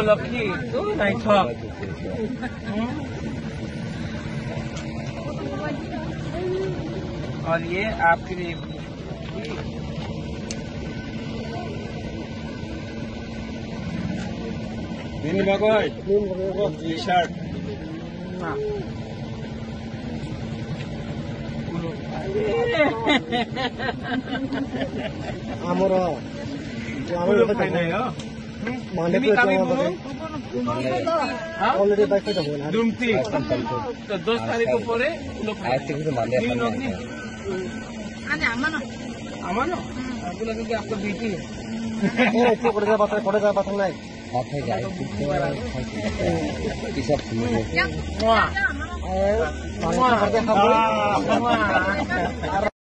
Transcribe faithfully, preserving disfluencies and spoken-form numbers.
Lucky, tu naithok. Hmm? और ये आपके लिए। Nini bagwi? T-shirt. Amoro. Ulo phainai, oh. Mande. Nini kami bumo? Ha? Already bike phaida bumo. Dumti. To dos tarikh pore ulo phainai. Nini nokni? Ani amano. Amano? Aku lagi ke apa B T? Oh, itu kore ja batang, kore ja batang nai. Apa ya? Itu kisah semua. Wah. Eh, wah. Wah.